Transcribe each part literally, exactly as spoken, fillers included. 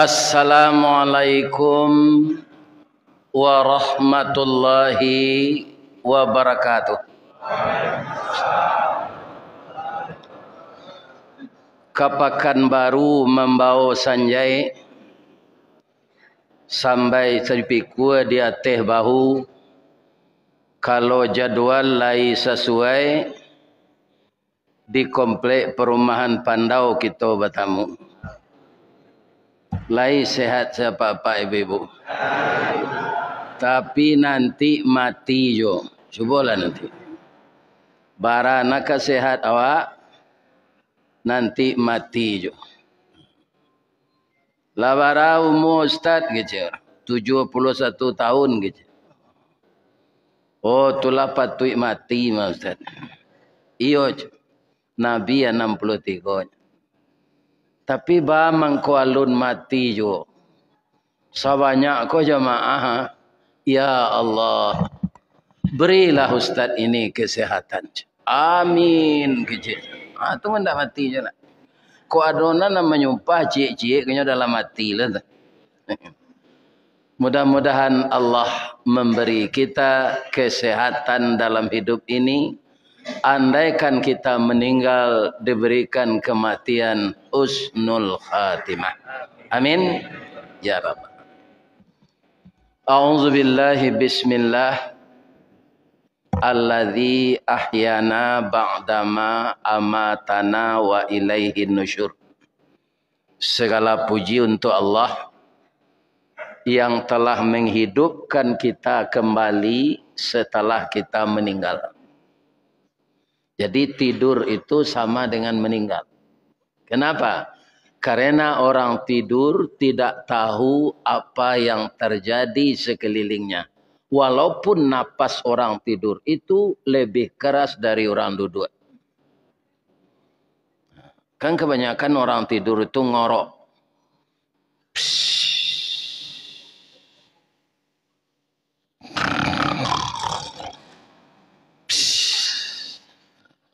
Assalamualaikum warahmatullahi wabarakatuh. Ka Pakanbaru mambao sanjai, sambai sapikua di ateh bahu, kalau jadual lai sasuai, di komplek perumahan Pandau kito batamu. Lai sehat sapak-apak ibu-ibu. Tapi nanti mati jo. Cubolah nanti. Bara nan ka sehat awak, nanti mati jo. Lah bara umua Ustaz, kecek. Tujuah puluah satu tahun, kecek. Oh, tu lah patuik mati mah, Ustaz. Iyo, cek. Nabi anam puluah tigo. Tapi ba mangko alun mati juo. Sabanyak ko jamaah, ha? Ya Allah, berilah Ustaz ini kesehatan. Amin, kecek. Ah, tu mah ndak mati juo lah. Kok ado nan manyumpah ciek-ciek, kanyo dalam ati lah tu. Mudah-mudahan Allah memberi kita kesehatan dalam hidup ini. Andaikan kita meninggal diberikan kematian husnul khatimah. Amin. Ya Rabb. A'udzubillahi bismillah. Alladzi ahyana ba'dama amatana wa ilaihin nusyur. Segala puji untuk Allah yang telah menghidupkan kita kembali setelah kita meninggal. Jadi, tidur itu sama dengan meninggal. Kenapa? Karena orang tidur tidak tahu apa yang terjadi sekelilingnya. Walaupun napas orang tidur itu lebih keras dari orang duduk. Kan kebanyakan orang tidur itu ngorok.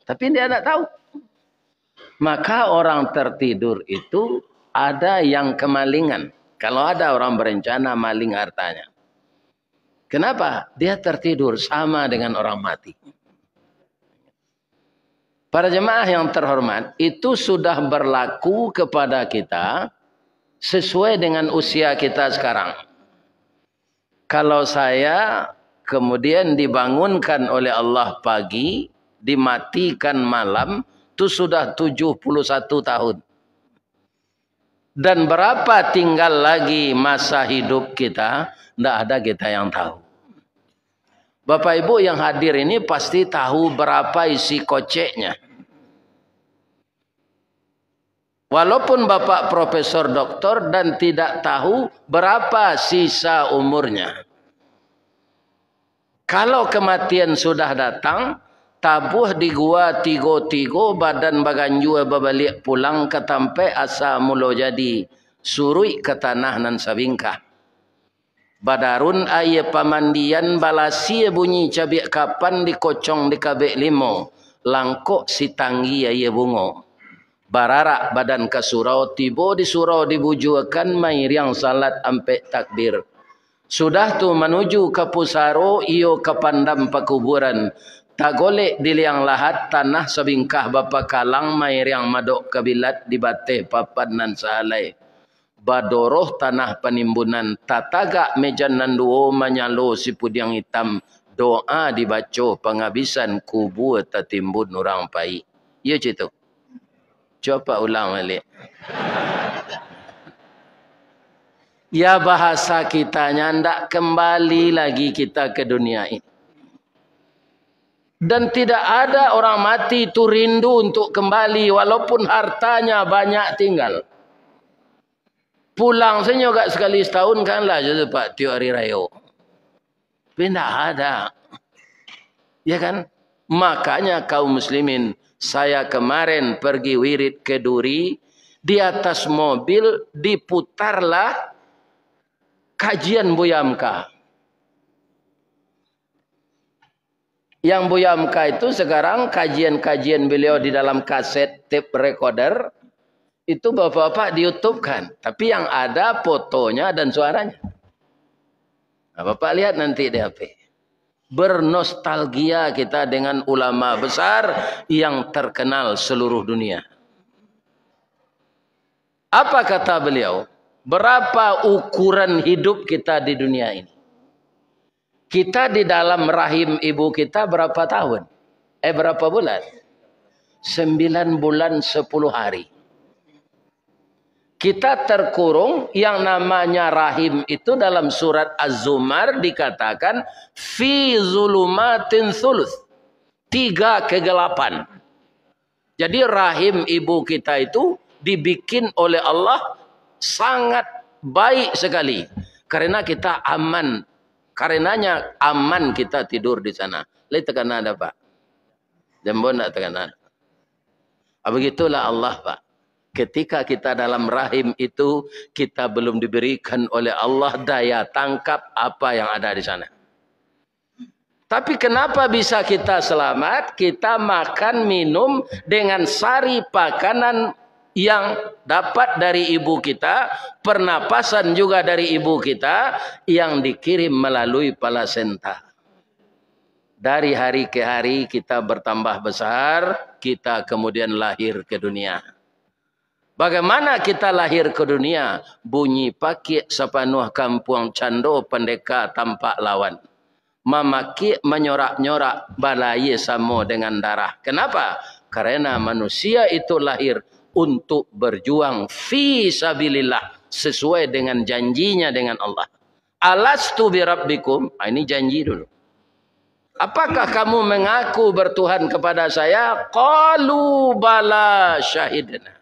Tapi dia tidak tahu. Maka orang tertidur itu ada yang kemalingan. Kalau ada orang berencana maling hartanya. Kenapa? Dia tertidur sama dengan orang mati. Para jemaah yang terhormat, itu sudah berlaku kepada kita sesuai dengan usia kita sekarang. Kalau saya kemudian dibangunkan oleh Allah pagi, dimatikan malam, tu sudah tujuh puluh satu tahun. Dan berapa tinggal lagi masa hidup kita, ndak ada kita yang tahu. Bapak Ibu yang hadir ini pasti tahu berapa isi koceknya. Walaupun Bapak profesor doktor dan tidak tahu berapa sisa umurnya. Kalau kematian sudah datang, tabuh di gua tigo-tigo, badan baganjua babaliak pulang ka tampek asa mulo jadi, suruik ka tanah nan sabingkah. Badarun aia pamandian, balasia bunyi cabiak kapan, dikocong dikabek limo, langkok sitanggi aia bungo. Bararak badan ka surau, tibo di surau dibujuakan, mairiang salat ampek takbir. Sudah tu manuju ka pusaro, iyo ka pandam pakuburan. Tagolek di liang lahat, tanah sabingkah bapakalang, mairiang madok kabilat di bateh papan nan sahalai. Badoroh tanah panimbunan, tatagak mejan nan duo, manyalo sipudiang itam, doa dibaco pangabisan, kubua tatimbun urang pai. Iyo cito. Coba ulang baliak. Ya, bahasa kitanya, ndak kembali lagi kita ke dunia ini. Dan tidak ada orang mati itu rindu untuk kembali, walaupun hartanya banyak tinggal. Pulang sajo gak sekali setahun kan lah, je tu, Pak, tiok hari rayo. Tapi ndak ada. Ya kan? Makanya kaum muslimin, saya kemarin pergi wirid ke Duri, di atas mobil diputarlah kajian Buya Hamka. Yang Buya Hamka itu sekarang kajian-kajian beliau di dalam kaset tape recorder, Itu bapak-bapak di YouTube kan, tapi yang ada fotonya dan suaranya. Nah, bapak lihat nanti di H P. Bernostalgia kita dengan ulama besar yang terkenal seluruh dunia. Apa kata beliau? Berapa ukuran hidup kita di dunia ini? Kita di dalam rahim ibu kita berapa tahun? Eh, berapa bulan? Sembilan bulan sepuluh hari. Kita terkurung, yang namanya rahim itu dalam surat Az-Zumar dikatakan, "Fi zulumatin sulus." Tiga kegelapan. Jadi rahim ibu kita itu dibikin oleh Allah sangat baik sekali. Karena kita aman. Karenanya aman kita tidur di sana. Lai takana dah, Pak? Jambo ndak takana. Ah, begitulah Allah, Pak. Ketika kita dalam rahim itu, kita belum diberikan oleh Allah daya tangkap apa yang ada di sana. Tapi kenapa bisa kita selamat? Kita makan, minum dengan sari pakanan yang dapat dari ibu kita, pernapasan juga dari ibu kita, yang dikirim melalui plasenta. Dari hari ke hari kita bertambah besar, kita kemudian lahir ke dunia. Bagaimana kita lahir ke dunia? Bunyi pakiak sapanuah kampuang, cando pandeka tampak lawan. Mamakik manyorak-nyorak, balayia samo dengan darah. Kenapa? Karena manusia itu lahir untuk berjuang fi sabilillah, sesuai dengan janjinya dengan Allah. "Alastu birabbikum?" Ah, ini janji dulu. "Apakah kamu mengaku bertuhan kepada saya?" "Qalu bala syahidna."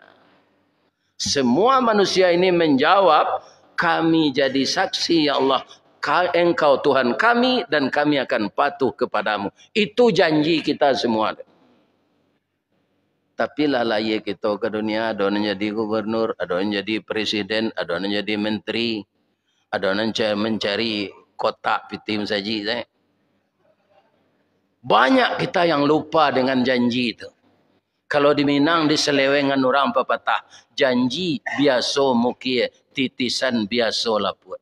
Semua manusia ini menjawab, "Kami jadi saksi, ya Allah. Ka-, Engkau Tuhan kami dan kami akan patuh kepadamu." Itu janji kita semua. Tapi lah lahia kito ka dunia, ado nan jadi gubernur, ado nan jadi presiden, ado nan jadi menteri, ado nan ca-, mancari kotak pitih masajik sajo. Banyak kita yang lupa dengan janji tu. Kalau di Minang, di Selewengan urang papatah, "Janji biaso mukir, titisan biaso lapuak."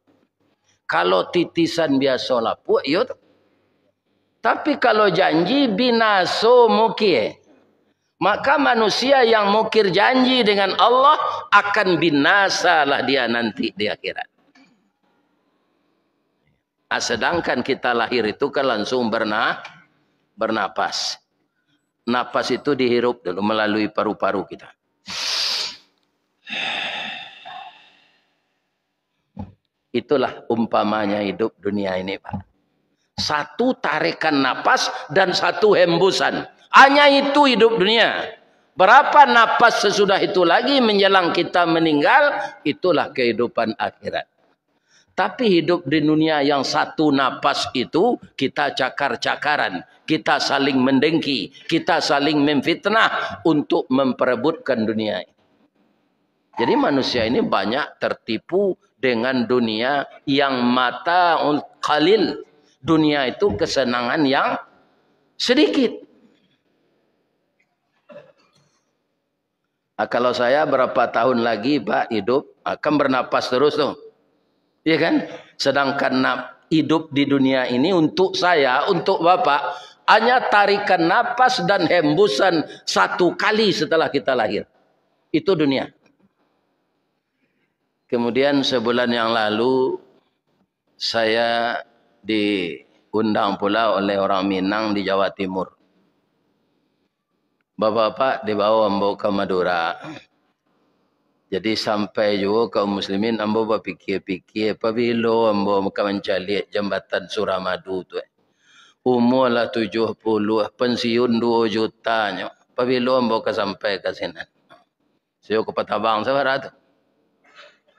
Kalau titisan biaso lapuak, iyo tu. Tapi kalau janji binaso mukir, maka manusia yang mukir janji dengan Allah akan binasalah dia nanti di akhirat. Ah, sedangkan kita lahir itu kan langsung berna-, bernapas. Napas itu dihirup dulu melalui paru-paru kita. Itulah umpamanya hidup dunia ini, Pak. Satu tarikan napas dan satu hembusan. Hanya itu hidup dunia. Berapa napas sesudah itu lagi menjelang kita meninggal, itulah kehidupan akhirat. Tapi hidup di dunia yang satu napas itu, kita cakar-cakaran, kita saling mendengki, kita saling memfitnah untuk memperebutkan dunia. Jadi manusia ini banyak tertipu dengan dunia yang mataul qalil. Dunia itu kesenangan yang sedikit. Ah, kalau saya berapa tahun lagi, Pak, hidup, ah, kan bernapas terus tuh. Iya kan? Sedangkan nap-, hidup di dunia ini untuk saya, untuk Bapak, hanya tarikan napas dan hembusan satu kali setelah kita lahir. Itu dunia. Kemudian sebulan yang lalu, saya diundang pula oleh orang Minang di Jawa Timur. Bapak-bapak dibawa ambo ka Madura. Jadi, sampai juo kaum muslimin, ambo bapikia-pikia, pabilo ambo ka mancaliak jambatan Suramadu tu, eh. Umua lah tujuah puluah, pensiun duo juta nyo. Pabilo ambo ka sampai ka sinan? Sajo ka Patabang sabara tu.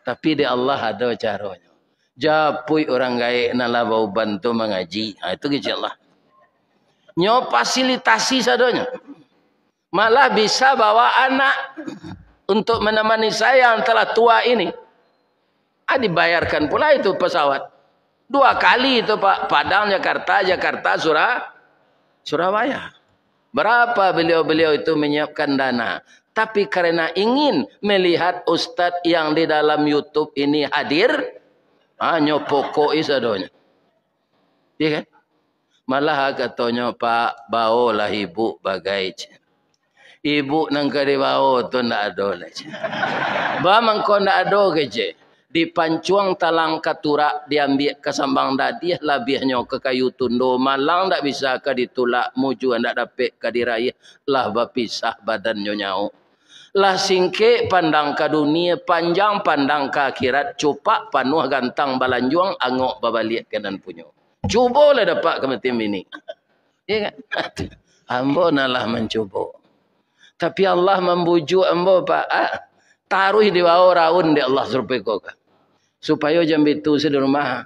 Tapi di Allah ado caronyo. Japuik urang gaek nan lah bauban tu mangaji. Ha, itu kecek Allah. Nyo fasilitasi sadonyo. Malah bisa bawa anak untuk menemani saya yang telah tua ini. Ah, dibayarkan pula itu pesawat. Dua kali itu, Pak. Padang, Jakarta, Jakarta, Sura-, Surabaya. Berapa beliau-beliau itu menyiapkan dana? Tapi karena ingin melihat ustaz yang di dalam YouTube ini hadir, ha, nyo pokok-i sadonyo. Iya kan? Malah katonyo, "Pak, baolah ibu bagai," cek. "Ibu nan ka dibao tu ndak ado lai," cek. "Ba mangko ndak ado," kecek. Dipancuang talang ka turak, diambiak ka sambang dadiah, labiahnyo ka kayu tundo, malang ndak bisa ka ditulak, mujua ndak dapek ka diraih, lah bapisah badannyo nyawa. Lah singkek pandang ka dunia, panjang pandang ka akhirat, cupak panuah gantang balanjuang, angok babaliak ka nan punyo. Cubolah dapek kamatian bini. Iya kan? Ambo nan lah mancubo. Tapi Allah mambujuak ambo, Pak. Ah, taruih dibao raun dek Allah sarupo iko ka. Supayo jan bitu se di rumah.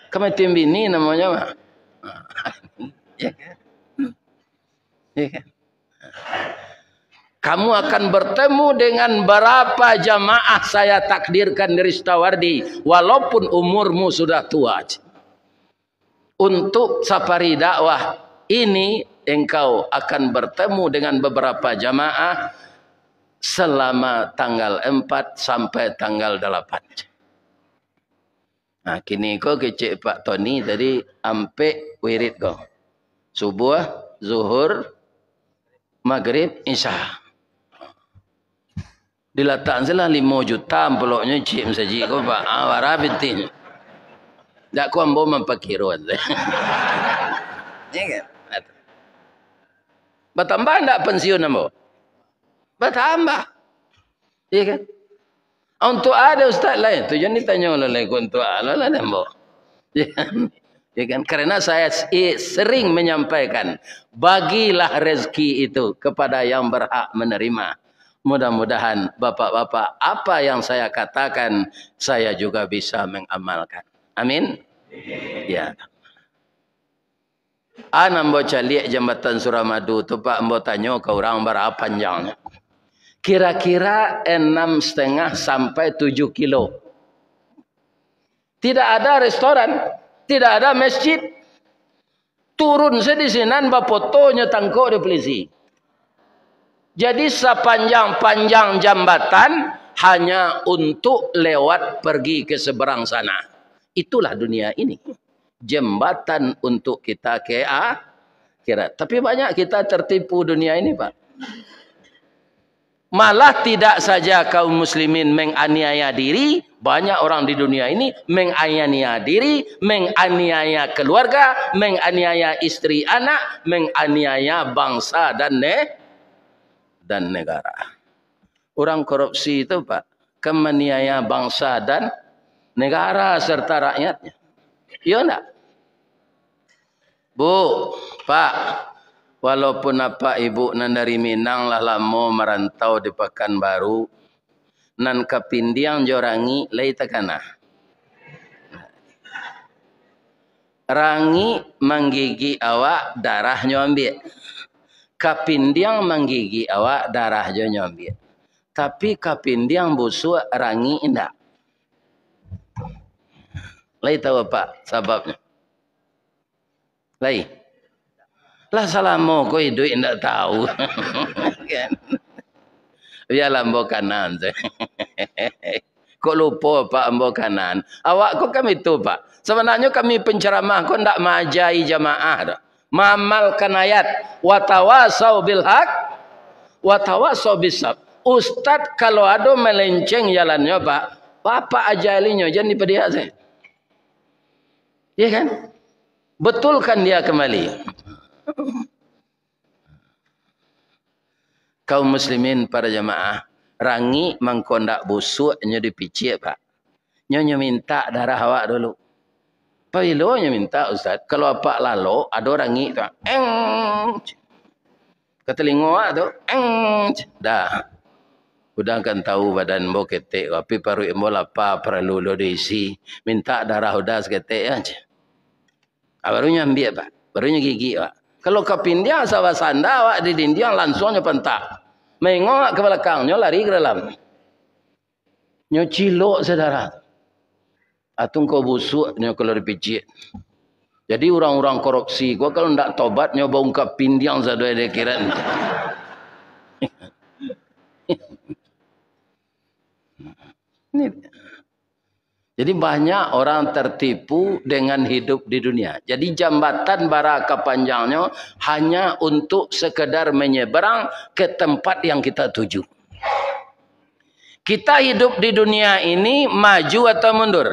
Kamatian bini namonyo, Pak. Iya kan? Iya kan? Kamu akan bertemu dengan berapa jamaah saya takdirkan di Ristawardi, walaupun umurmu sudah tua. Untuk safari dakwah ini, engkau akan bertemu dengan beberapa jamaah selama tanggal empat sampai tanggal delapan. Nah, kini ko kecek Pak Tony tadi, ampek wirid ko. Subuh, Zuhur, Magrib, Isya. Dilatakan salah limo juta amplopnyo cik masajik ko, Pak. Ah, bara pitih. Dak ko ambo mampakiruan. Iya kan? Batambah ndak pensiun ambo? Batambah. Iya kan? Untuk ado ustaz lain, tu jan ditanyo lah lai, untuk alo lah ambo. Ya kan? Ya kan? Karena saya s-, i-, sering menyampaikan, bagilah rezeki itu kepada yang berhak menerima. Mudah-mudahan bapak-bapak, apa yang saya katakan, saya juga bisa mengamalkan. Amin. Ya. An ambo caliak jambatan Suramadu tu, Pak, ambo tanyo ka urang bara panjangnyo. Kira-kira enam setengah sampai tujuh kilo. Tidak ada restoran, tidak ada masjid. Turun se di sinan, bafoto nyo tangkok di polisi. Jadi, sapanjang-panjang jambatan hanya untuk lewat pergi ke seberang sana. Itulah dunia ini. Jembatan untuk kita ke akhirat. Tapi banyak kita tertipu dunia ini, Pak. Malah tidak saja kaum muslimin menganiaya diri, banyak orang di dunia ini menganiaya diri, menganiaya keluarga, menganiaya istri anak, menganiaya bangsa dan ne-, dan negara. Urang korupsi tu, Pak, kan maniaya bangsa dan negara serta rakyatnya. Iyo ndak? Bu, Pak, walaupun apak ibu nan dari Minang lah lamo marantau di Pakanbaru, nan Kapindiang jo Rangik lai takana. Rangik manggigik awak, darahnyo ambiak. Kapindiang manggigik awak, darah jo nyo ambiak. Tapi Kapindiang busuak, Rangik indak. Lai tahu apak sababnyo? Lai. Lah salamo ko iduik indak tahu. Kan? Bialah ambo kanan. Kok lupo, Pak, ambo kanan? Awak ko kan itu, Pak. Sabananyo kami penceramah ko ndak maajai jamaah doh. Maamalkan ayat, "Watawasau bil haq, watawasau bis sab." Ustad kalau ado melenceng jalannyo, Pak, Bapak ajalinyo, jan dipadiak se. Iya kan? Betulkan dia kembali. Kaum muslimin, para jamaah, Rangik mangko ndak busuak nyo dipiciak, Pak. Nyo, nyo mintak darah awak dulu. Pabilo nyo mintak, Ustaz? Kalau apak lalok, ado Rangik tu, eng, ka talingo awak tu, eng, dah. Udah kan tahu badan ambo ketek, tapi paruik ambo lapa, paralu lo diisi. Mintak darah udah saketek, ya. Ah, baru nyo ambiak, Pak. Baru nyo gigik, Pak. Kalau Kapindiang asa basanda awak di dindiang, lansuang nyo pantak. Maingok ka balakang, nyo lari ka dalam. Nyo cilok, saudara. Atau engkau busuak nyo kalau dipiciak. Jadi, urang-urang korupsi ko kalau ndak tobat, nyo baungkap pindiang sado di akhirat. Ini. Jadi banyak orang tertipu dengan hidup di dunia. Jadi jambatan bara ka panjangnyo hanya untuk sekedar menyeberang ke tempat yang kita tuju. Kita hidup di dunia ini maju atau mundur?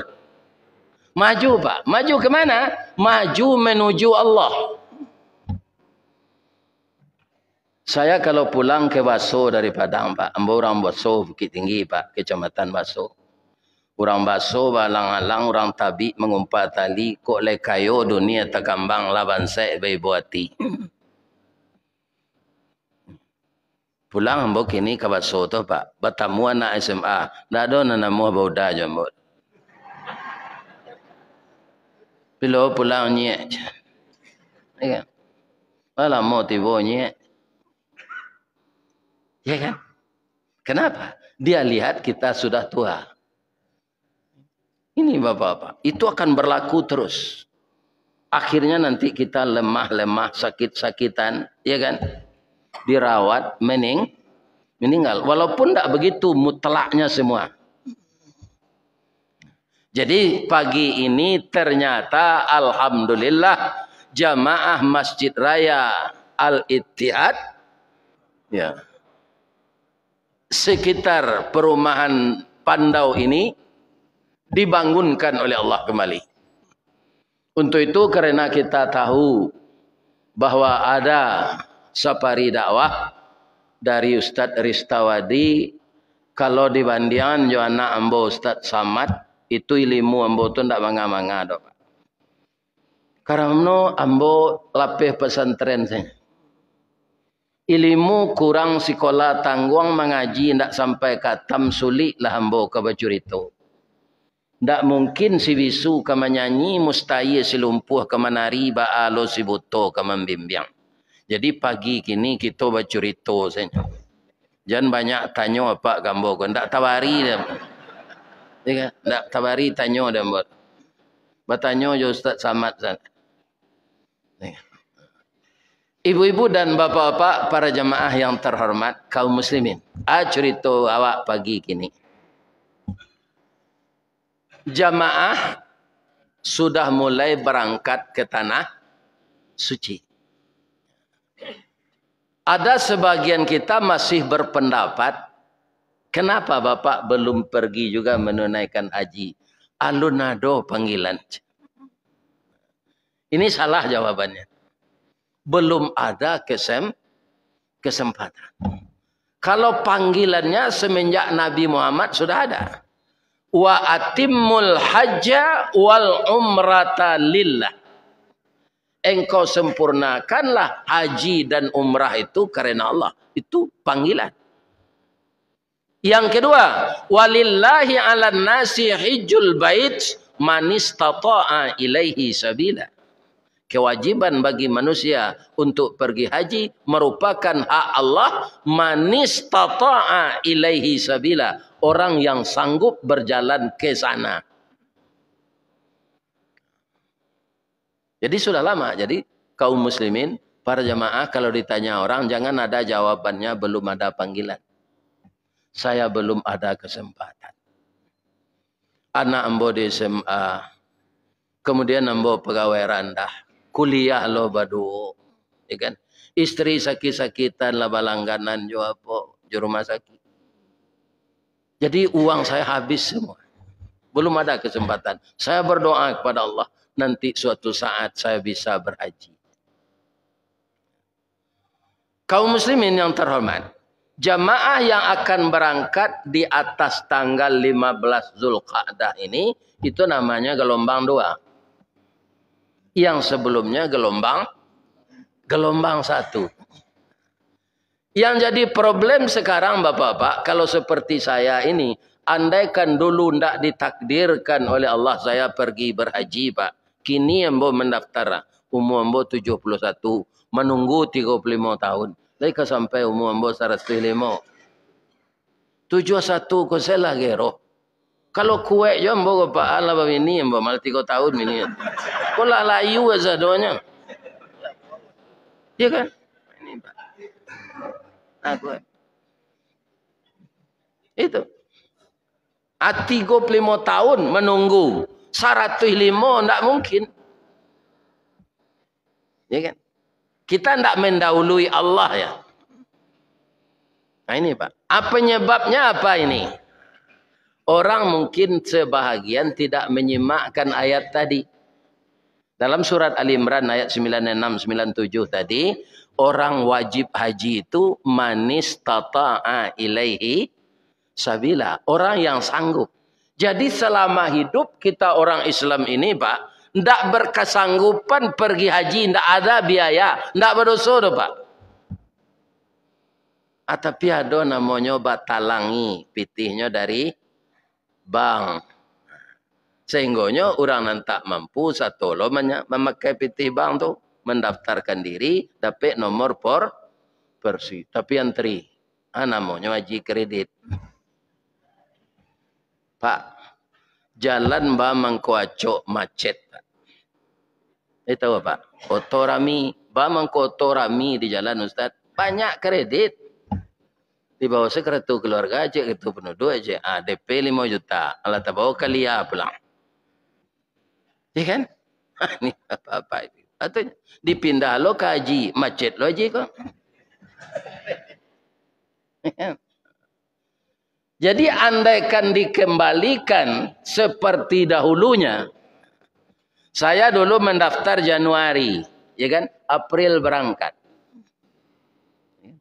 Maju, Pak. Maju ke mana? Maju menuju Allah. Saya kalau pulang ke Baso dari Padang, Pak, ambo urang Baso, Bukittinggi, Pak, Kecamatan Baso. Urang Baso baalang-alang, urang Tabik mangumpa tali, kok lai kayo dunia takambang, lah bansaik baibo ati. Pulang ambo kini ka Baso tu, Pak, batamu anak S M A, ndak ado nan namuah bauda jo ambo. Bilo pulang nyiak. Ya kan? Lah lamo tibo nyiak. Ya kan? Kenapa? Dia lihat kita sudah tua. Ini bapak-bapak, itu akan berlaku terus. Akhirnya nanti kita lemah-lemah, sakit-sakitan, ya kan? Dirawat, mening-, meninggal. Walaupun ndak begitu mutlaknya semua. Jadi pagi ini ternyata alhamdulillah jamaah Masjid Raya Al-Ittihad, ya, sekitar perumahan Pandau ini dibangunkan oleh Allah kembali. Untuk itu, karena kita tahu bahwa ada sapari dakwah dari Ustadz Ristawadi, kalau dibandingan jo anak ambo Ustadz Samad, itu ilimu ambo tu ndak manga-manga doh, Pak. Karano ambo lapeh pesantren sajo. Ilimu kurang sikola tangguang mangaji ndak sampai katam, sulik lah ambo ka bacurito. Ndak mungkin si bisu ka manyanyi, mustahia si lumpuah ka manari, baa lo si buto ka mambimbiang. Jadi pagi kini kito bacurito sajo. Jan banyak tanyo apak ka ambo ko, ndak tabari doh. Ya kan? Ndak tabari tanyo doh ambo. Batanyo jo Ustaz Samad sajo. Ibu-ibu dan bapak-bapak, para jamaah yang terhormat, kaum muslimin. A, curito awak pagi kini. Jamaah sudah mulai berangkat ke tanah suci. Ada sebagian kita masih berpendapat, kenapa Bapak belum pergi juga menunaikan haji? Alun ado panggilan. Ini salah jawabannya. Belum ada kesem-, kesempatan. Kalau panggilannya semenjak Nabi Muhammad sudah ada. "Wa atimmul hajja wal umrata lillah." Engkau sempurnakanlah haji dan umrah itu karena Allah. Itu panggilan. Yang kedua, "Walillahi 'alan nasi hijjul bait manistata'a ilaihi sabila." Kewajiban bagi manusia untuk pergi haji merupakan hak Allah, manistata'a ilaihi sabila, orang yang sanggup berjalan ke sana. Jadi sudah lama. Jadi kaum muslimin, para jamaah, kalau ditanya orang, jangan ada jawabannya, "Belum ada panggilan. Saya belum ada kesempatan. Anak ambo di S M A, kemudian ambo pegawai randah, kuliah lo baduo, ya kan? Istri sakit-sakitan lah balangganan jo apo, jo rumah sakit. Jadi uang saya habis semua. Belum ada kesempatan. Saya berdoa kepada Allah, nanti suatu saat saya bisa berhaji." Kaum muslimin yang terhormat, jamaah yang akan berangkat di atas tanggal lima belas Zulqa'dah ini, itu namanya gelombang dua. Yang sebelumnya gelombang, gelombang satu. Yang jadi problem sekarang, Bapak-bapak, kalau seperti saya ini, andaikan dulu ndak ditakdirkan oleh Allah saya pergi berhaji, Pak, kini ambo mendaftar, umur ambo tujuh puluh satu, menunggu tiga puluh lima tahun, lai ka sampai umur ambo saratus limo. Tujuh satu ko salah gero. Kalau kuek jo ambo ko, Pak, alah babini ambo, malah tigo tahun bini. Ko lah layu sadonyo. Iya kan? Ini, Pak. Nah, kuek. Itu. Ah, tigo puluah limo tahun menunggu. Saratus limo ndak mungkin. Ya kan? Kita ndak mendahului Allah, ya. Nah, ini, Pak. Apa penyebabnya apa ini? Orang mungkin sebahagian tidak menyimakkan ayat tadi. Dalam surat Ali Imran ayat sembilan enam, sembilan tujuh tadi, orang wajib haji itu man istata'a ilaihi sabila, orang yang sanggup. Jadi, selama hidup kita orang Islam ini, Pak, ndak berkesanggupan pergi haji, ndak ada biaya, ndak berdosa doh, Pak. Ah, tapi ado namonyo batalangi pitihnyo dari bank. Sehinggonyo urang nan tak mampu sato lo manya-, mamakai pitih bank tu, mendaftarkan diri, dapek nomor por-, porsi. Tapi antri. Ah, namonyo haji kredit. Pak, jalan ba mangko acok macet, Pak. Eh, tahu, Pak? Oto rami, ba mangko oto rami di jalan, Ustaz. Banyak kredit. Dibawa se kartu keluarga, cek kartu penduduk, cek, ah, D P limo juta. Alah tabawa kalia pulang. Ya kan? Ini apa-apa itu. Atau dipindah lo ka haji, macet lo haji ko. Jadi, andaikan dikembalikan seperti dahulunya, saya dulu mendaftar Januari, ya kan? April berangkat.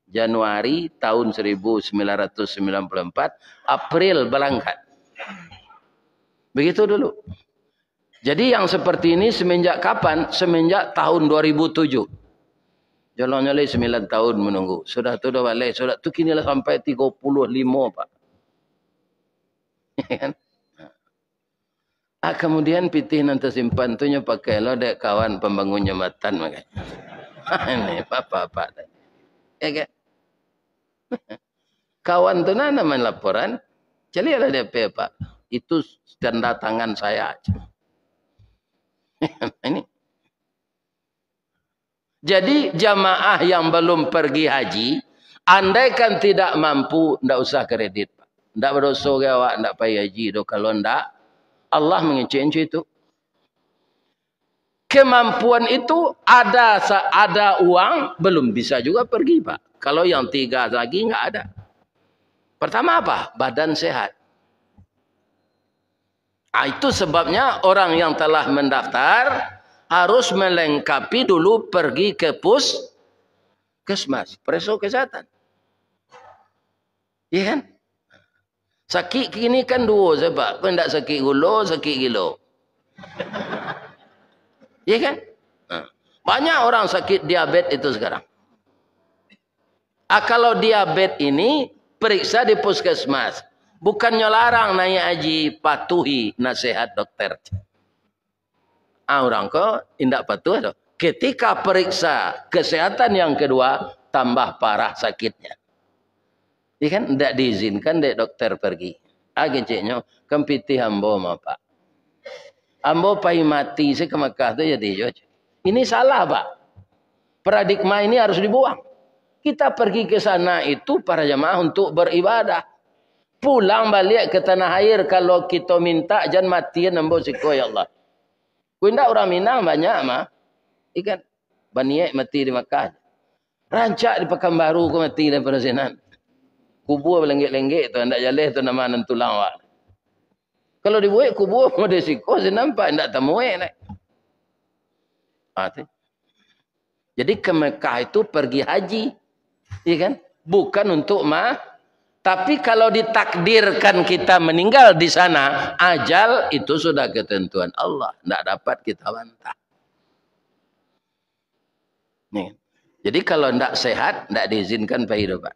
Januari tahun seribu sembilan ratus sembilan puluh empat, April berangkat. Begitu dulu. Jadi, yang seperti ini semenjak kapan? Semenjak tahun dua ribu tujuh. Jalannyo lai sembilan tahun menunggu. Sudah tu dah baleh. Sudah tu kini lah sampai tigo puluah limo, Pak. Ya kan? Ah, kemudian pitih nan tasimpan tu nyo pakai lo dek kawan pambangun jambatan, makai. Ini bapak-bapak tadi. Ya kan? Kawan tu nah, nah main laporan, caliaklah D P, Pak. Itu tanda tangan saya. Ini. Jadi, jamaah yang belum pergi haji, andaikan tidak mampu, ndak usah kredit, Pak. Ndak berdoso ge awak ndak pai haji doh, kalau ndak, Allah mengecek-ngecek itu. Kemampuan itu ada sa-, ada uang, belum bisa juga pergi, Pak. Kalau yang tiga lagi nggak ada. Pertama apa? Badan sehat. Ah, itu sebabnya orang yang telah mendaftar harus melengkapi dulu pergi ke puskesmas, pereso kesehatan. Iya kan? Sakik kini kan duo sajo, Pak. Kok ndak sakik gulo, sakik gilo. Iya kan? Nah, banyak orang sakit diabetes itu sekarang. Ah, kalau diabetes ini, periksa di puskesmas. Bukannyo larang naiak haji, patuhi nasihat dokter. Ah, urang ko indak patuah tu. Ketika periksa kesehatan yang kedua, tambah parah sakitnya. Iya kan? Ndak diizinkan dek dokter pergi. Ah, keceknyo, kan pitih ambo mah, Pak. Ambo pai mati se ka Makkah tu jadi jo. Ini salah, Pak. Paradigma ini harus dibuang. Kita pergi ke sana itu para jamaah untuk beribadah. Pulang baliak ke tanah air, kalau kito minta, jan matian ambo siko, ya Allah. Ku indak urang Minang banyak mah. Ikan baniaik mati di Makkah. Rancak di Pakanbaru ko mati daripado sinan. Kubua balenggek-lenggek tu, andak jaleh tu nama nan tulang awak. Kalau dibuek kubua model siko, sinan nampak indak tamuek nai. Ah, tu. Jadi ke Mekah itu pergi haji, iya kan? Bukan untuk ma-, tapi kalau ditakdirkan kita meninggal di sana, ajal itu sudah ketentuan Allah, ndak dapat kita bantah. Nih. Jadi kalau ndak sehat, ndak diizinkan pai doh, Pak.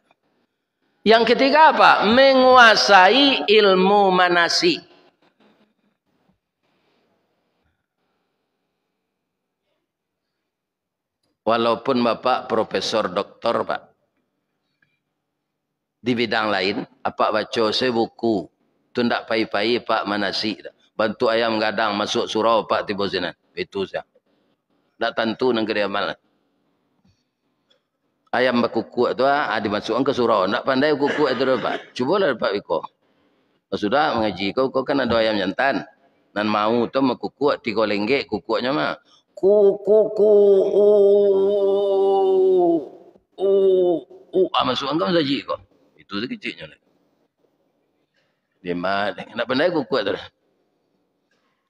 Yang ketiga apa? Menguasai ilmu manasik. Walaupun Bapak profesor doktor, Pak, di bidang lain, Apak baco se buku, tu ndak pai-pai, Pak, manasik. Bantuak ayam gadang masuak surau, Pak, tibo sinan. Itu sia. Ndak tantu nan ka diamal. Ayam bakukuak tu, ah, ah, dimasuakkan ka surau. Ndak pandai kukuak tu doh, Pak. Cubolah, Pak, beko. Sudah mangaji ko, ko kan ado ayam jantan. Nan mau tu bakukuak tigo lenggek kukuaknyo mah. Ku, ku, ku, u, u, u. Ah, masuakkan ka masajik ko. Itu sakeciknyo lah. Dia ma-, ndak pandai kukuak tu doh.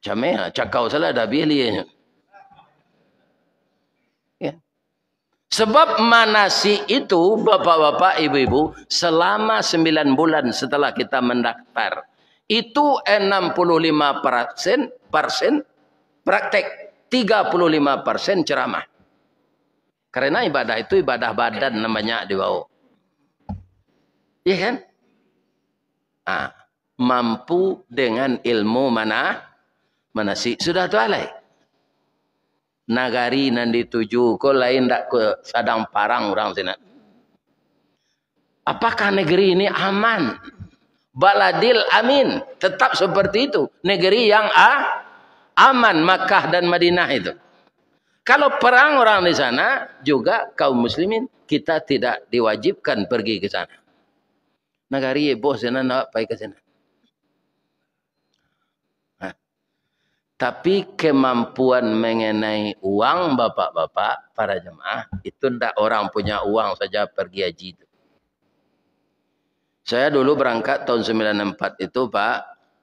Cameh, ah, cakau salah, dah abih lienyo. Ya. Sebab manasik itu, bapak-bapak, ibu-ibu, selama sembilan bulan setelah kita mendaftar, itu enam puluh lima persen, persen praktek, tiga puluh lima persen ceramah. Karena ibadah itu ibadah badan nan banyak dibawa. Iya kan? Ah, mampu dengan ilmu mana, manasik. Sudah tu alai. Nagari nan dituju ko lain dak ko sadang parang urang sinan. Apakah negeri ini aman? Baladil amin. Tetap seperti itu. Negeri yang a-, aman, Makkah dan Madinah itu. Kalau perang orang di sana, juga kaum muslimin, kita tidak diwajibkan pergi ke sana. Nagari boh sinan, awak pai ka sinan. Nah, tapi kemampuan mengenai uang, bapak-bapak, para jemaah, itu ndak orang punya uang saja pergi haji tu. Saya dulu berangkat tahun sembilan empat itu, Pak,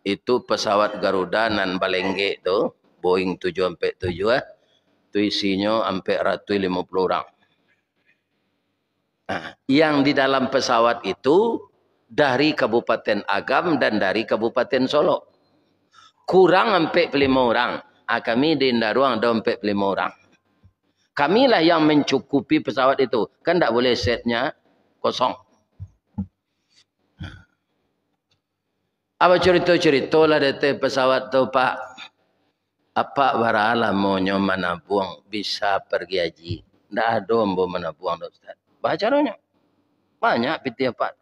itu pesawat Garuda nan balenggek tu, Boeing tujuh ampek tujuh, eh, tu isinyo ampek ratuih limo puluh urang. Nah, yang di dalam pesawat itu dari Kabupaten Agam dan dari Kabupaten Solok. Kurang ampek puluah limo urang. Ah, kami di Indaruang ado ampek puluah limo urang. Kamilah yang mencukupi pesawat itu. Kan ndak boleh setnya kosong. Apa carito-carito lah di ateh pesawat tu, Pak? Apak bara lamonyo manabuang bisa pergi haji? Ndak ado ambo manabuang doh, Ustaz. Baa caronyo? Banyak pitih apak.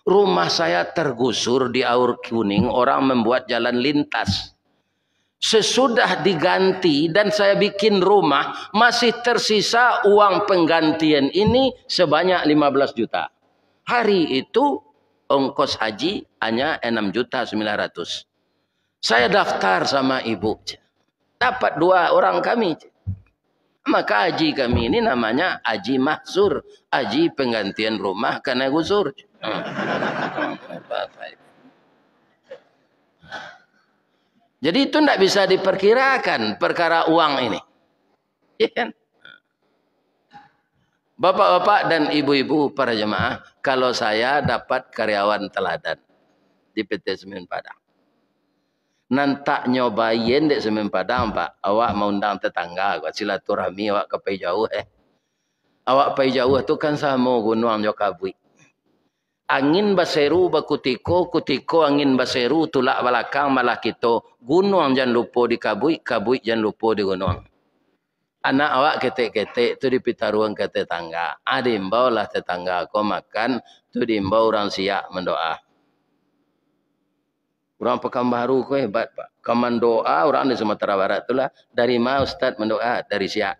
Rumah saya tergusur di Aur Kuning, orang membuat jalan lintas. Sesudah diganti dan saya bikin rumah, masih tersisa uang penggantian ini sebanyak lima belas juta. Hari itu, ongkos haji hanya enam juta sembilan ratus. Saya daftar sama ibu. Dapat dua orang kami. Maka haji kami ini namanya Haji Mahsur, haji penggantian rumah karena gusur. Jadi itu ndak bisa diperkirakan perkara uang ini. Iya kan? Bapak-bapak dan ibu-ibu para jemaah, kalau saya dapat karyawan teladan di P T Semen Padang. Nan tak nyobain dek Semen Padang, Pak, awak maundang tetangga, silaturahmi awak ka pai jauah, eh. Awak pai jauah tu kan samo gunuang jo kabuik. Angin baseru bakutiko, kutiko angin baseru tulak balakang malah kito. Gunuang jan lupo di kabuik, kabuik jan lupo di gunuang. Anak awak ketek-ketek tu dipitaruang ka tetangga. Ah, diimbau lah tetangga ko makan, tu diimbau urang Siak mandoa. Urang Pakanbaru ko hebat, Pak. Ka mandoa urang di Sumatera Barat tu lah, dari ma Ustaz mandoa? Dari Siak.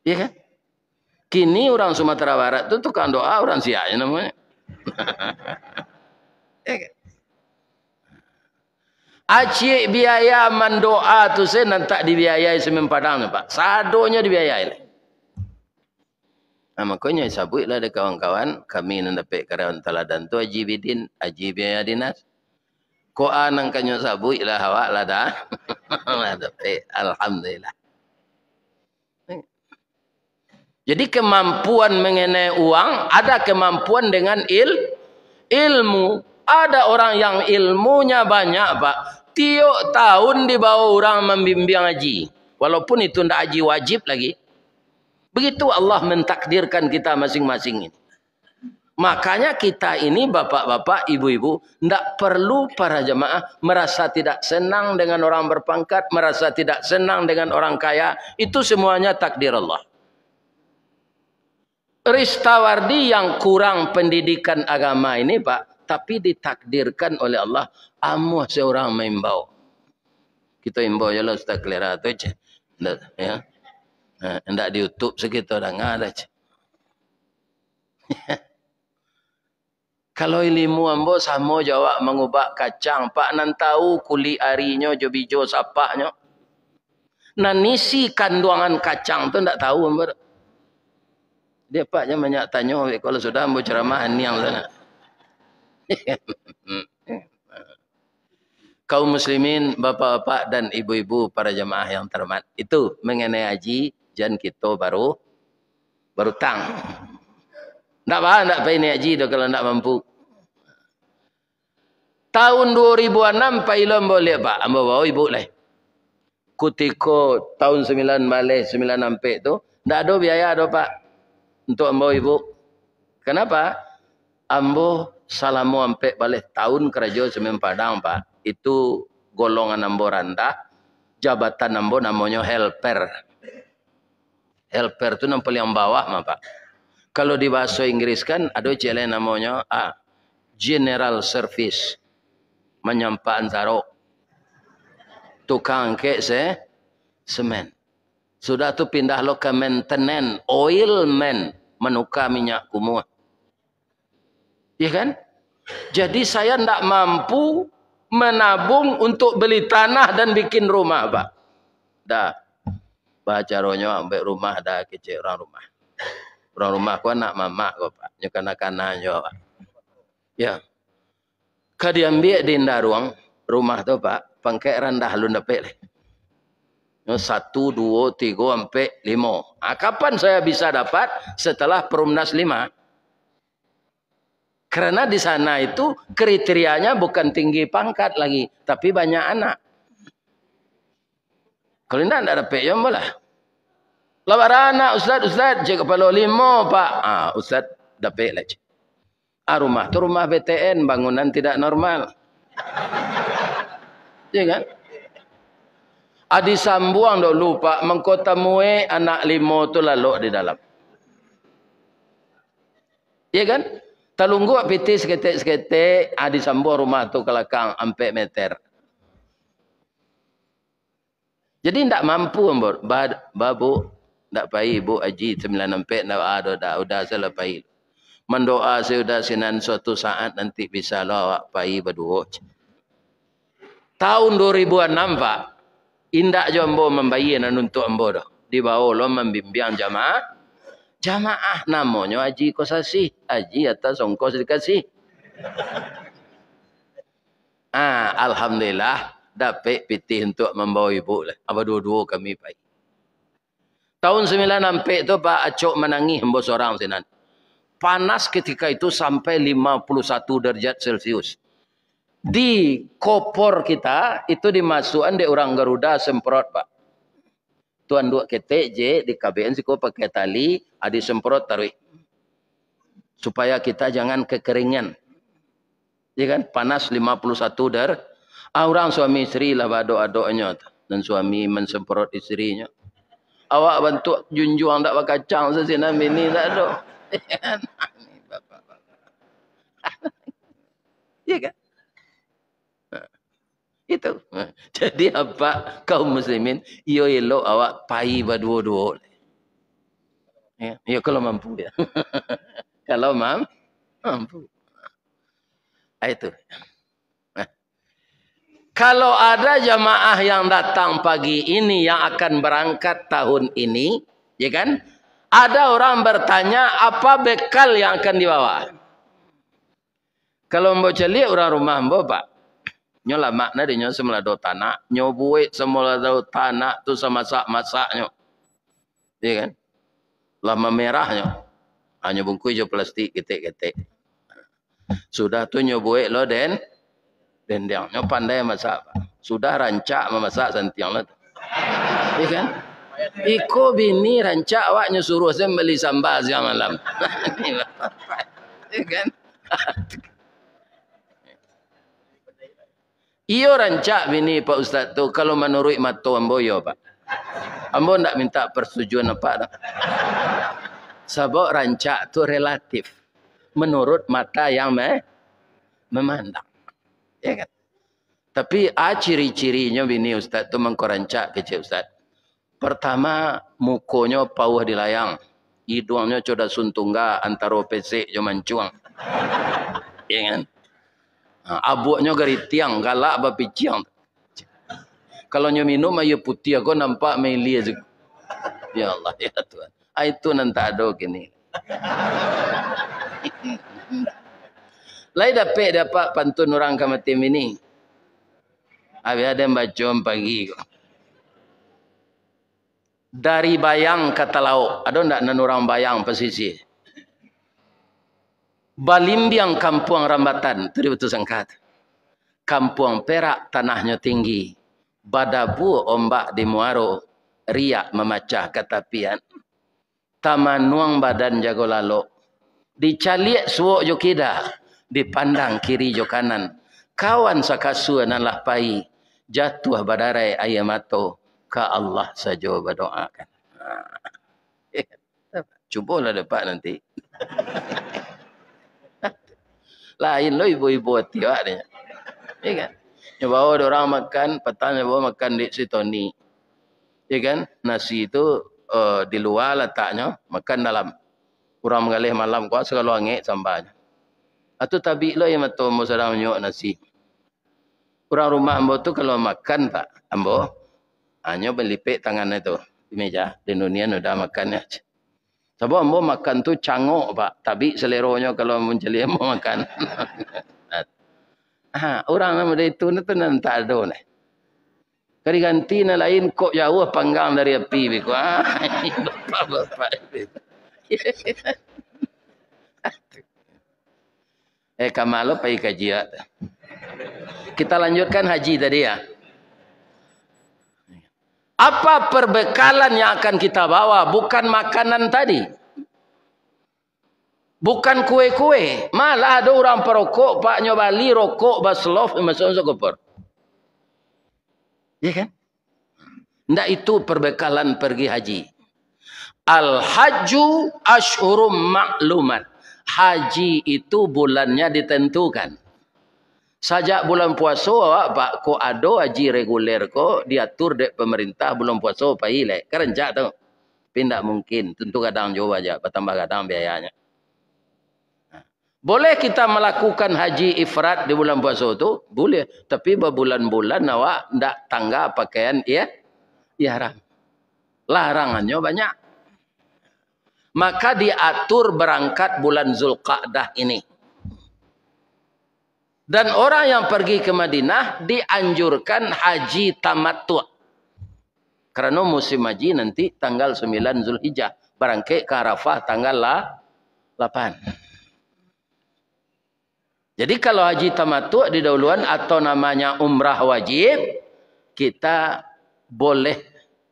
Iya kan? Kini urang Sumatera Barat tu tukang doa urang Siak je namonyo. Iya kan? Acik biaya mandoa tu se nan tak dibiayai Semen Padang tu, Pak. Sadonyo dibiayai lai. Nah, makonyo sabuiklah dek kawan-kawan, kami nan dapek karyawan teladan tu, Haji Bidin, Haji Biaya Dinas. Ko a nan kanyo sabuiklah awak lah dah. Lah dapek, alhamdulillah. Jadi kemampuan mengenai uang, ada kemampuan dengan il-, ilmu. Ada orang yang ilmunya banyak, Pak. Tiok tahun dibawa urang mambimbiang haji. Walaupun itu ndak haji wajib lagi. Begitu Allah mentakdirkan kita masing-masing ini. Makanya kita ini, bapak-bapak, ibu-ibu, ndak perlu para jemaah merasa tidak senang dengan orang berpangkat, merasa tidak senang dengan orang kaya. Itu semuanya takdir Allah. Ristawardi yang kurang pendidikan agama ini, Pak, tapi ditakdirkan oleh Allah, amuah seorang maimbau. Kito imbau je lah Ustaz Kelera tu je. Ndak, ya. Ha, indak di YouTube sakito danga dah, ceh. Kalau ilimu ambo samo jo awak mangubak kacang, Pak, nan tahu kulik arinyo jo bijo sapahnyo. Nan isi kanduangan kacang tu ndak tahu ambo tu. Dia, Pak, jan banyak tanyo, kalau sudah ambo ceramah aniang sana. Kaum muslimin, bapak-bapak dan ibu-ibu, para jamaah yang terhormat, itu mengenai haji, jan kito baru barutang. Ndak ba, ndak pai naiak haji doh kalau ndak mampu. Tahun dua ribu anam pai lo ambo liak, Pak, ambo bao ibu lai. Kutiko tahun sambilan baleh, sambilan ampek tu, ndak ado biaya doh, Pak, untuak ambo ibu. Kanapa? Ambo salamo ampek baleh tahun karajo Semen Padang, Pak. Itu golongan ambo randah, jabatan ambo namonyo helper. Helper tu nan paliang bawah mah, Pak. Kalau di bahaso Inggris kan ado ciek lai namonyo, ah, general service, manyampahan sarok, tukang angkek se-, semen. Sudah tu pindah lo ka maintenance, oil man, manuka minyak kumuah. Iya kan? Jadi saya ndak mampu menabung untuk beli tanah dan bikin rumah, Pak. Dah. Bacaronyo ambiak rumah dah kecek urang rumah. Urang rumah ko anak mamak ko, Pak. Nyo kana-kana nyo, Pak. Ya. Ka diambiak di Indaruang, rumah tu, Pak, pangkek randah alun dapek lai. Nyo satu, duo, tigo, ampek, limo. Ah, kapan saya bisa dapat? Setelah Perumnas lima. Karena di sana itu kriterianya bukan tinggi pangkat lagi, tapi banyak anak. Kalau indak, indak dapek jo ambo lah. Lah bara anak, Ustaz, Ustaz, cek kapalo, limo, Pak. Ah, Ustaz dapek lah, cek. Ah, rumah tu rumah B T N, bangunan tidak normal. Iya kan? Ah, disambuang dulu, Pak, mangko tamuek anak limo tu lalok di dalam. Iya kan? Talungguak pitih saketek-saketek, ah, disambuang rumah tu ka lakang ampek meter. Jadi, ndak mampu, ambo. Ba-, ba, Bu, ndak pai, Bu, haji sambilan ampek, ndak ado, dah, udah salah pai. Mandoa sajo udah sinan, suatu saat nanti bisa lo awak pai baduo. Tahun dua ribu anam, Pak, indak jo ambo mambayia nan untuak ambo doh. Dibao lo mambimbiang jamaah, jamaah namonyo Haji Kosasih, haji atas ongkos dikasih. Ah, alhamdulillah, dapek pitih untuak mambao ibu lah. Baduo-duo kami pai. Tahun sambilan ampek tu, Pak, acok manangih ambo sorang sinan. Panas ketika itu sampai lima puluh satu derajat Celcius. Di kopor kita, itu dimasuakan dek urang Garuda semprot, Pak. Tu anduak ketek je, dikabekan siko pakai tali, ah, disemprot taruih. Supaya kita jangan kekeringan. Ya kan? Panas lima puluh satu dar-, ah, urang suami isteri lah baadok-adoknyo tu. Dan suami mansemprot isterinyo. Awak bantuak junjuang dak bakacang sasinan bini dak ado. Ya kan? Nah, itu. Nah, jadi apa, kaum muslimin, iyo elok awak pai baduo-duo. Ya, ya, kalau mampu ya. Kalau mam-, mampu. Ah, itu. Nah, kalau ada jamaah yang datang pagi ini yang akan berangkat tahun ini, ya kan? Ada orang bertanya, apa bekal yang akan dibawa? Kalau ambo caliak urang rumah ambo, Pak, nyo lamak nah dinyo samulado tanak, nyo buek samulado tanak tu samasak-masaknyo. Iya kan? Lah mamerah nyo. Ha, nyo bungkuih jo plastik ketek-ketek. Sudah tu nyo buek lo den-, dendeng. Nyo pandai masak, Pak. Sudah rancak mamasak santiang lah tu. Iya kan? Iko bini rancak awak nyo suruah sen bali samba siang malam. Iya kan? Iyo rancak bini Pak Ustaz tu, kalau manuruik mato ambo, iyo, Pak. Ambo ndak minta persetujuan Apak doh. Sabab rancak tu relatif. Menurut mata yang me-, memandang. Ya kan? Tapi, a, ciri-cirinyo bini Ustaz tu mangko rancak, kecek Ustaz. Pertama, mukonyo pauah dilayang, iduangnyo coda suntungga antaro pesek jo mancuang. Ya kan? Ha, abuaknyo garitiang, galak bapiciang. Kalau nyo minum aia putiah ko nampak mailia juo. Ya Allah, ya Tuhan. Ah, itu nan tak ado kini. Lai dapek dek apak pantun urang ka mati mini? Abih ado nan baco pagi ko. Dari Bayang ka Talaok, ado ndak nan urang Bayang pasisia? Balimbiang kampuang Rambatan, tu di Batusangka tu. Kampuang Perak tanahnyo tinggi, badabua ombak di muaro, riak mamacah ka tapian. Tamanuang badan jago lalok. Dicaliak suok jo kida, dipandang kiri jo kanan. Kawan sakasua nan lah pai, jatuah badarai aia mato, ka Allah sajo badoakan. Cubolah dapek nanti. Lain lo ibo-ibo ati awak ni. Ya kan? Nyo bawa dek urang makan, patang nyo bawa makan dek si Toni. Ya kan? Nasi tu, eh, di lua lataknyo, makan dalam. Urang manggaleh malam ko, sagalo angek sambanyo. Atu tabik lo aia mato ambo sadang manyuok nasi. Urang rumah ambo tu kalau makan, Pak, ambo, hanyo malipek tangan tu di meja. Di ninian udah makan nyo. Sabab ambo makan tu cangok, Pak. Tabik saleronyo kalau mancaliak ambo makan. Ha, urang nan model itu tu nan tak ado neh. Ka diganti nan lain, kok jauah panggang dari api beko. Ah, bapak-bapak. Eh, ka ma lo pai kaji awak tu. Kita lanjutkan haji tadi ya. Apa perbekalan yang akan kita bawa? Bukan makanan tadi. Bukan kue-kue. Malah ado urang parokok, Pak, nyo bali rokok baselof, masuak-an sakupur. Ya kan? Ndak itu perbekalan pergi haji. Al-hajju asyhurum ma'lumat. Haji itu bulannya ditentukan. Sajak bulan puaso awak, Pak, kok ado haji reguler ko diatur dek pemerintah, bulan puaso pai lai. Kan rancak tu. Tapi ndak mungkin, tentu gadang juo aja, batambah gadang biayanyo. Boleh kita malakukan haji ifrad di bulan puaso tu? Boleh. Tapi babulan-bulan awak ndak tangga pakaian, iya, ihram. Larangannyo banyak. Maka diatur berangkat bulan Zulqa'dah ini. Dan orang yang pergi ke Madinah dianjurkan haji tamattu'. Karano musim haji nanti tanggal sambilan Zulhijjah, barangkek ka Arafah tanggal la-, lapan. Jadi, kalau haji tamattu' didahuluan atau namanya umrah wajib, kita boleh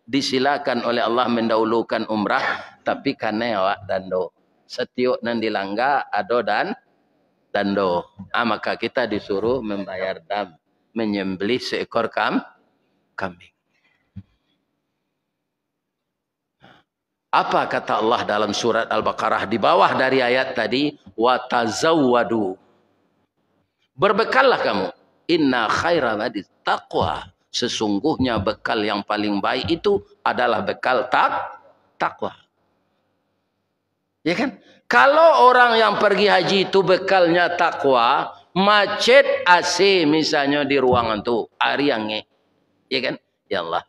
disilakan oleh Allah mendahulukan umrah, tapi kanai awak dando. Satiok nan dilangga ado dan, dando. Ah, maka kita disuruh membayar dam, menyembelih seekor kam-, kambing. Apa kata Allah dalam surat Al-Baqarah di bawah dari ayat tadi? "Wa tazawwadu." Berbekallah kamu. "Inna khaira zadit taqwa." Sesungguhnya bekal yang paling baik itu adalah bekal tak-, takwa. Ya kan? Kalau orang yang pergi haji itu bekalnya takwa, macet A C misalnya di ruangan tu, ari angin. Ya kan? Ya Allah,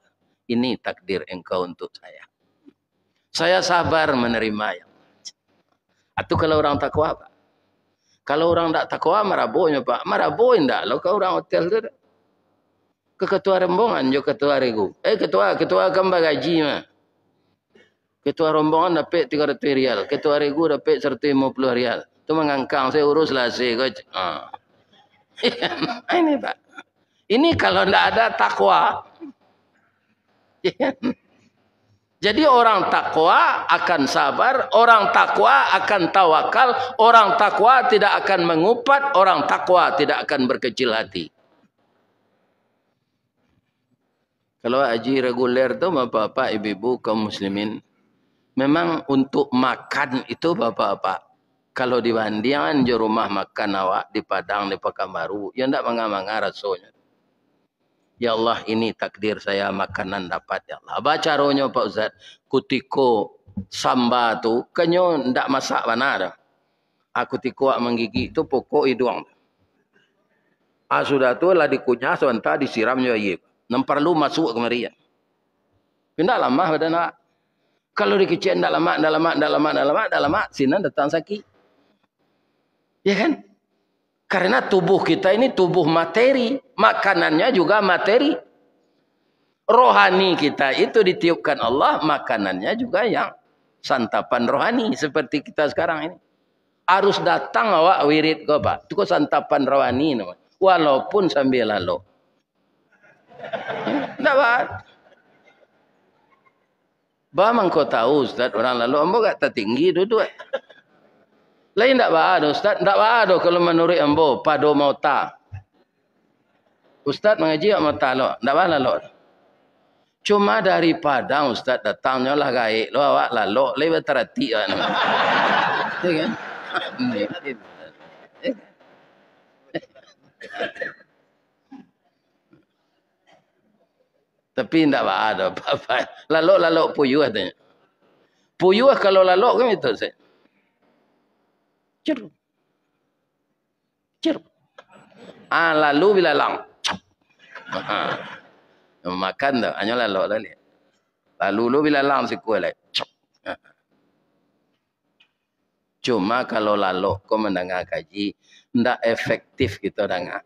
ini takdir Engkau untuk saya. Saya sabar menerima, ya Allah. Atu kalau orang takwa, Pak. Kalau orang ndak takwa, marabonyo, Pak. Marabo indak lo ka urang hotel tu. Ka ketua rombongan jo ketua regu. Eh, ketua, ketua kan bagaji mah. Ketua rombongan dapek tigo ratuih rial, ketua regu dapek saratuih limo puluah rial. Tu mangangkang, saya urus lah A C ko. Ah. Ini, Pak. Ini kalau ndak ada takwa. Jadi, orang takwa akan sabar, orang takwa akan tawakal, orang takwa tidak akan mengupat, orang takwa tidak akan berkecil hati. Kalau haji reguler tu, bapak-bapak, ibu-ibu, kaum muslimin, memang untuk makan itu, bapak-bapak, kalau dibandingkan jo rumah makan awak di Padang, di Pakanbaru, ya ndak manga-manga rasonyo. "Ya Allah, ini takdir saya, makanan dapat, ya Allah." Ba caronyo, Pak Ustaz, kutiko samba tu, kanyo ndak masak bana doh. Ah, kutiko awak manggigik tu, pokok iduang tu. Ah, sudah tu lah dikunyah sabanta, disiram jo aia. Nan paralu masuak kamari. Indak lamah badan awak. Kalau dikecek ndak lamak, ndak lamak, ndak lamak, ndak lamak, ndak lamak, sinan datang sakik. Ya kan? Karena tubuh kita ini tubuh materi, makanannya juga materi. Rohani kita itu ditiupkan Allah, makanannya juga yang santapan rohani seperti kita sekarang ini. Harus datang awak wirid ko, Pak. Itu ko santapan rohani namanya. Walaupun sambil lalok. Ndak ba-, ba mangko tahu, Ustaz, urang lalok, ambo agak tatinggi duduak. Lai ndak baa doh, Ustaz, ndak baa doh kalau manuruik ambo, pado maota. Ustaz mangaji awak maota lalok, ndak baa lalok. Cuma dari Padang Ustaz datang, nyo lah gaek lo awak lalok, lai bataratik awak nyo. Ya kan? Tapi indak baa doh, apa-apa. Lalok-lalok puyuah tu. Puyuah kalau lalok kan itu, Ustaz. Cer. Cer. Ah, lalu bilalang. Ah. Makan tu, hanyo lalok tadi. Lalu lu bilalang sikua lai. Cok. Cuma kalau lalok ko mandanga kaji, ndak efektif kito danga.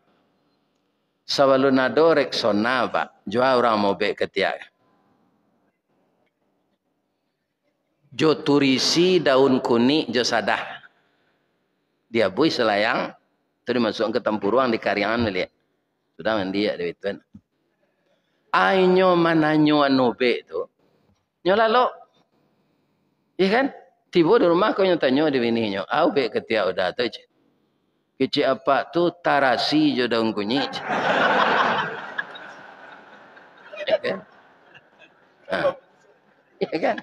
Sabalun ado Rexona, Pak, jua urang maubek katiak. Jo turisi, daun kunik, jo sadah. Diabuih salayang, tu dimasuakkan ka tampuruang, dikariangan baliak. Sudah mandiak dek itu. Ai nyo mananyo anu ubek tu, nyo lalok. Iya kan? Tibo di rumah ko nyo tanyo di bininyo, "A ubek katiak Uda tu?" cek. "Kecek apak tu tarasi jo daun kunyik," cek. Iya kan? Ha. Iya kan?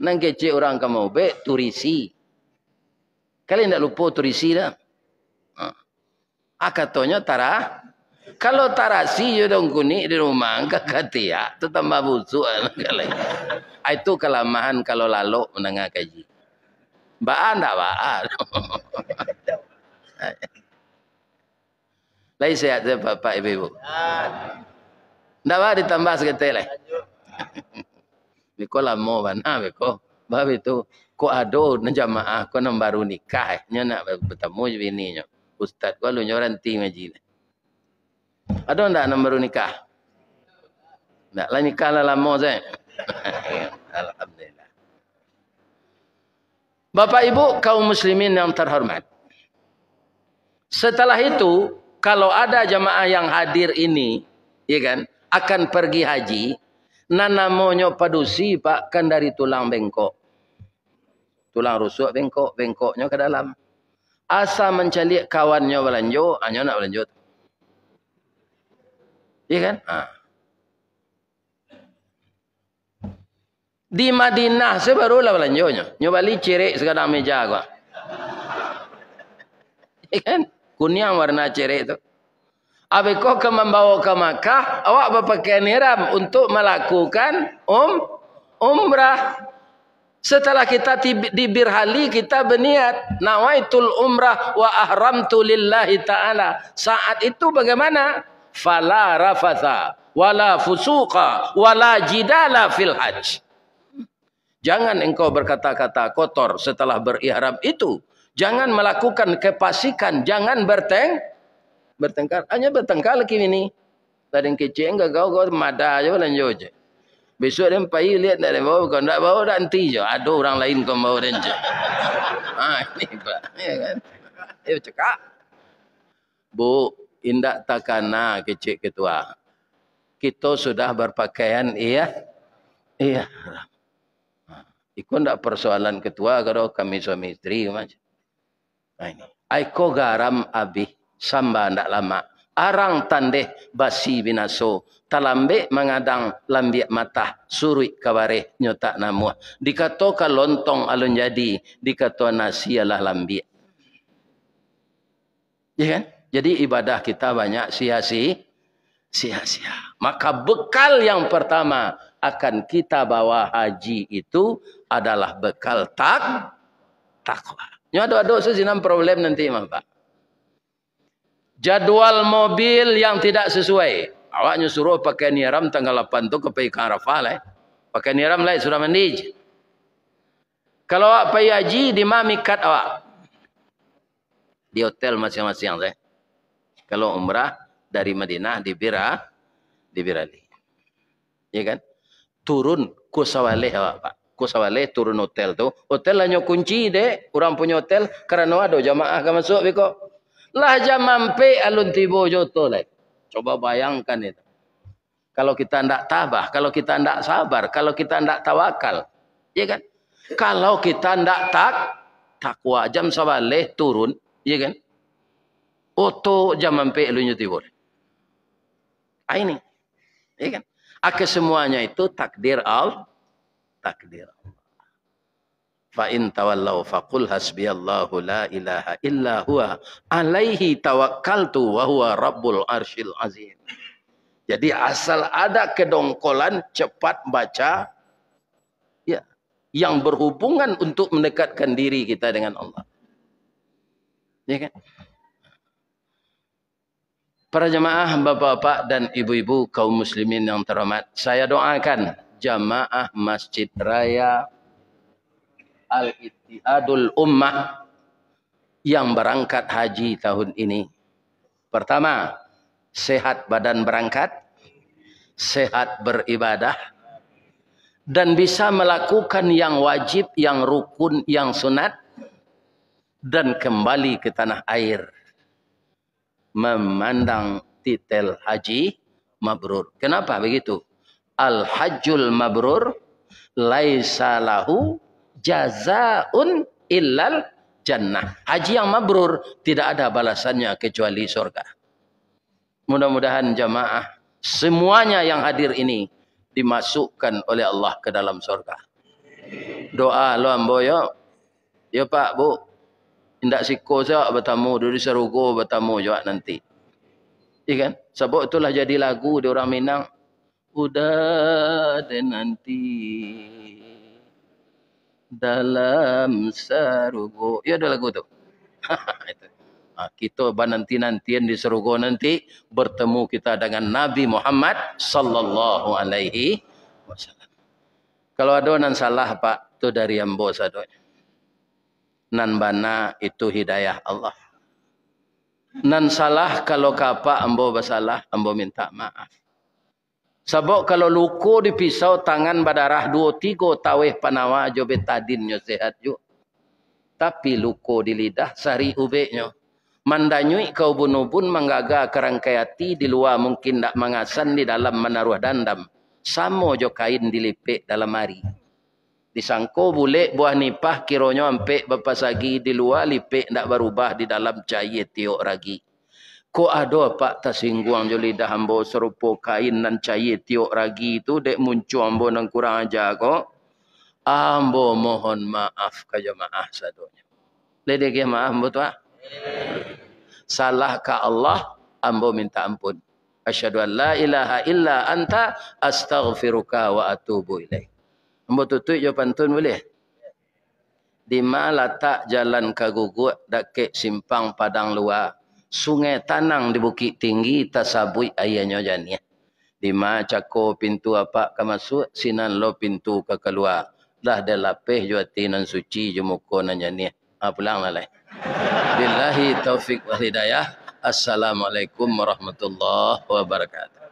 Nan kecek urang ka maubek, turisi. Kalian ndak lupo turisi dah. Ha. Ah, katonyo tara-, kalau tarasi jo daun kunik di rumah, ka katiak, tu tambah busuak lai. Ah, itu kalamahan kalau lalok mandanga kaji. Baa ndak baa. Lai sehat se, Bapak, Ibu-ibu? Ndak baa ditambah saketek lai. Beko lamo bana, beko. Bab itu, kok ado nan jamaah ko nan baru nikah, eh, nyo nak batamu jo bininyo. Ustaz ko alun nyo baranti ngaji. Ado ndak nan baru nikah? Ndak, lah nikah lah lamo se. Alhamdulillah. Bapak Ibu kaum muslimin yang terhormat. Setelah itu, kalau ada jamaah yang hadir ini, ya kan, akan pergi haji, nan namonyo padusi, Pak, kan dari tulang bengkok. Tulang rusuk bengkok, bengkoknyo ka dalam. Asa mancaliak kawannyo balanjo, anyo nak balanjo. Ya kan? Ha. Di Madinah se baru lah balanjonyo. Nyo bali cirek sagadang meja ko. Ya kan? Kuniang warna cirek tu. Abih ko ka mambawo ka Makkah, awak bapakaian ihram untuk malakukan um-, umrah. Setelah kita tib-, di Birhali, kita berniat, "Nawaitul umrah wa ahramtu lillahi ta'ala." Saat itu bagaimana? "Fala rafatha, wala fusuqa, wala jidala fil hajj." Jangan engkau berkata-kata kotor setelah berihram itu. Jangan melakukan kefasikan, jangan berteng-, bertengkar. Hanya bertengkar laki bini. Tading kecek, gagau kau, mada jo balanjo je. Besok den pai liek ndak den bawa, kau ndak bawa, dak anti jo. Ado urang lain kau bawa den je. Ha, ini, Pak. Ya kan? Ayo cakak. Bu, indak takana kecek ketua. Kito sudah berpakaian, iya. Iya. Iko ndak persoalan ketua, kalau kami suami isteri, Mas. Nah, ini. Aiko garam abih, samba ndak lamak. Arang tandeh basi binaso. Talambek mangadang, lambiak matah, suruik kabareh, nyo tak namuah. Dikato ka lontong alun jadi, dikato nasi alah lambiak. Ya kan? Jadi ibadah kita banyak sia-si-, sia-sia. Maka bekal yang pertama akan kita bawa haji itu adalah bekal tak-, takwa. Nyo ado-ado sasinam problem nanti mah, Pak. Jadwal mobil yang tidak sesuai. Awaknyo suruh pakai ihram tanggal lapan tu ka pai ka Arafah lai. Pakai ihram lai, sudah mandi. Kalau awak pai haji, di ma mikat awak? Di hotel masing-masing, teh. Kalau umrah dari Madinah di Bira-, di Birali. Ya kan? Turun ko Sabaleh awak, Pak. Ko Sabaleh turun hotel tu. Hotel hanyo kunci dek urang punyo hotel karano ado jamaah ka masuak beko. Lah jam ampek alun tibo jo tu lai. Coba bayangkan itu. Kalau kita ndak tabah, kalau kita ndak sabar, kalau kita ndak tawakal, ya kan? Kalau kita ndak tak-, takwa, jam Sabaleh turun, ya kan? Oto jam ampek alun nyo tibo. Ah, ini. Ya kan? Ake semuanya itu takdir Al-, takdir Allah. "Fa in tawallau faqul hasbiyallahu la ilaha illa huwa alaihi tawakkaltu wa huwa rabbul arsyil azim." Jadi asal ada kedongkolan, cepat baca, ya, yang berhubungan untuk mendekatkan diri kita dengan Allah. Ya kan? Para jamaah, bapak-bapak dan ibu-ibu, kaum muslimin yang terhormat, saya doakan jamaah Masjid Raya Al-Ittihadul Ummah yang berangkat haji tahun ini. Pertama, sehat badan berangkat, sehat beribadah, dan bisa melakukan yang wajib, yang rukun, yang sunat, dan kembali ke tanah air memandang titel haji mabrur. Kenapa begitu? Al-hajjul mabrur laisa lahu jazaun illal jannah. Haji yang mabrur tidak ada balasannya kecuali surga. Mudah-mudahan jamaah semuanya yang hadir ini dimasukkan oleh Allah ke dalam surga. Doa lo ambo yo. Yo, Pak, Bu. Indak siko sajo batamu, di sarugo batamu jo nanti. Iya kan? Sabab itulah jadi lagu di urang Minang. Udah deh nanti dalam sarugo. Ya, ada lagu tu. Itu. Ha, kita bananti-nantian di sarugo nanti bertemu kita dengan Nabi Muhammad sallallahu alaihi wasallam. Kalau ada nan salah, Pak, tu dari ambo sadonyo. Nan bana itu hidayah Allah. Nan salah, kalau ka Apak ambo basalah, ambo minta maaf. Sabab kalau luko di pisau, tangan badarah, duo tigo taweh panawa jo betadin nyo sehat juo. Tapi luko di lidah, sarik ubeknyo. Mandanyuik ka ubun-ubun, manggaga ka rangkai ati, di lua mungkin ndak mangasan, di dalam manaruah dandam. Samo jo kain dilipek dalam ari. Disangko bulek buah nipah, kironyo ampek bapasagi, di lua lipek ndak barubah, di dalam cayie tiok ragi. Kok ado Apak tasingguang jo lidah ambo sarupo kain nan cayie tiok ragi tu, dek muncuang ambo nan kurang aja ko? Ambo mohon maaf ka jamaah sadonyo. Lai diagiah maaf ambo tu, ah? Salah ka Allah, ambo minta ampun. Asyhadu an la ilaha illa anta, astaghfiruka wa atubu ilaik. Ambo tutuik jo pantun buliah? Dima latak jalan ka Guguak, dakek simpang Padang Lua. Sungai Tanang di Bukik Tinggi, tasabuik aianyo janiah. Dima cako pintu Apak ka masuak, sinan lo pintu ka kalua. Lah dilapeh jo ati nan suci, jo muko nan janiah. Ha, pulang lah lai. Billahi taufik wal hidayah. Assalamualaikum warahmatullahi wabarakatuh.